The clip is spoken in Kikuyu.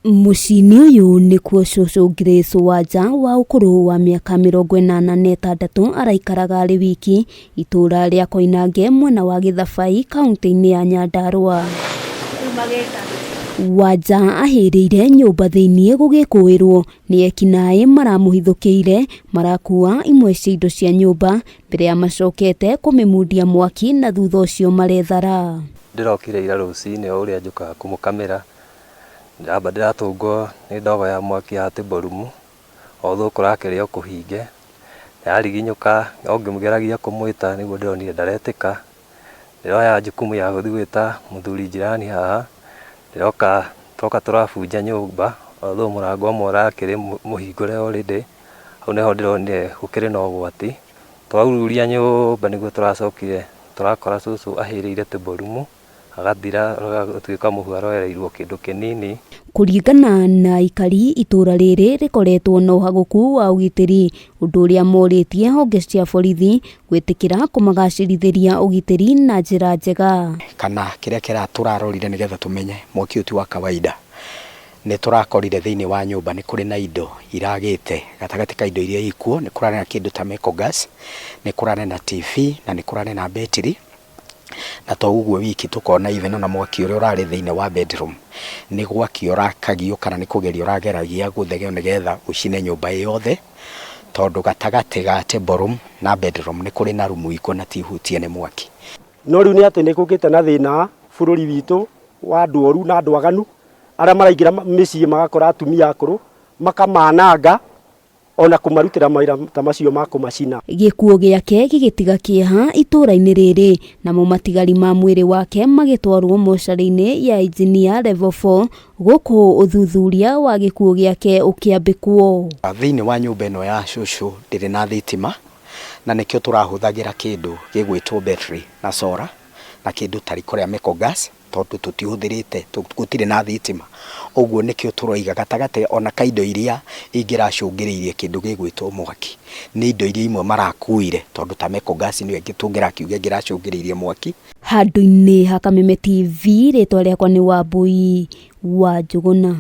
Mũciĩ-inĩ ũyũ nĩkuo cũcũ Grace Wanja wa ũkũrũ wa mĩaka 86 araikaraga arĩ wiki itũũra rĩa Koinange mwena wa Gĩthabai kaũntĩ-inĩ ya Nyandarũa. Wanja ahĩrĩire nyũmba thĩinĩ gũgĩkũĩrwo nĩ ekinaĩ maramũhithũkĩire marakua imwe cia indo cia nyũmba mbere ya macokete kũmĩmundia mwaki na thutha ũcio marethara. Ndĩrokire ira rũcinĩ o ũrĩa njũkaga kũmũkamĩra Ndĩramba ndĩratũngwo nĩ ndogo ya mwaki ya table room, although kũrakĩrĩ o kũhinge, ndĩrariginyũka o ngĩgeragia kũmwĩta nĩguo ndĩronire ndaretĩka, ndĩroya jukumu ya gũthiĩ gwĩta mũthuri jirani haha, ndĩroka twoka tũrabunja nyũmba although mũrango ũmwe ũrakĩrĩ mũhingũre already, hau nĩho ndĩronire gũkĩrĩ na ũgwati, twaururia nyũmba nĩguo tũracokire tũrakora cũcũ ahĩrĩire table room. Agathira agatuĩka mũhu aroereirwo kĩndũ kĩnini. Kũringana na aikari, itũũra rĩrĩ rĩkoretwo na ũhagũku wa ũgitĩri, ũndũ ũrĩa morĩtie honge cia borithi gwĩtĩkĩra kũmagacĩrithĩria ũgitĩri na njĩra njega. Kana kĩrĩa kĩra tũrarorire nĩgetha tũmenye mwaki ũyũ ti wa kawaida, nĩ tũrakorire thĩinĩ wa nyũmba nĩ kũrĩ na indo iragĩte, gatagatĩ ka indo iria ikuo nĩ kũrarĩ na kĩndũ ta meko gas, nĩ kũrarĩ na TV na nĩ kũrarĩ na betiri. Na to ũguo wiki tũkona even ona mwaki ũrĩa ũrarĩ thĩinĩ wa bedroom nĩ gwakio ũrakagio kana nĩ kũgerio ũrageragia gũthegeo nĩgetha ũcine nyũmba ĩ yothe, tondũ gatagatĩ ga table room na bedroom nĩ kũrĩ na rumu ikuo na ti hutie nĩ mwaki. No rĩu nĩ atĩ nĩ gũkĩte na thĩna bũrũri witũ wa andũ oru na andũ aganu arĩa maraingĩra mĩciĩ magakora atumia akũrũ makamananga ona kũmarutĩra mawĩra ta macio ma kũmacina. Gĩkuũ gĩake gĩgĩtiga kĩeha itũũra-inĩ rĩrĩ, namo matigari ma mwĩrĩ wake magĩtwarwo mocarĩ-inĩ ya Engineer Level 4 gũkũ ũthuthuria wa gĩkuũ gĩake ũkĩambĩkwo. Thĩinĩ wa nyũmba ĩno ya cũcũ ndĩrĩ na thitima na nĩkĩo tũrahũthagĩra kĩndũ gĩgwĩtwo battery na solar na kĩndũ ta riko rĩa meko gas. tondũ tũtihũthĩrĩte, gũtirĩ na thitima. Ũguo nĩkĩo tũroiga gatagatĩ ona ka indo iria ingĩracũngĩrĩirie kĩndũ gĩgwĩtwo mwaki, nĩ indo iria imwe marakuire tondũ ta meko gas nĩyo tũngĩrakiuga ĩngĩracũngĩrĩirie mwaki. Handũ-inĩ ha Kameme TV, rĩtwa rĩakwa nĩ Wambui wa Njũgũna.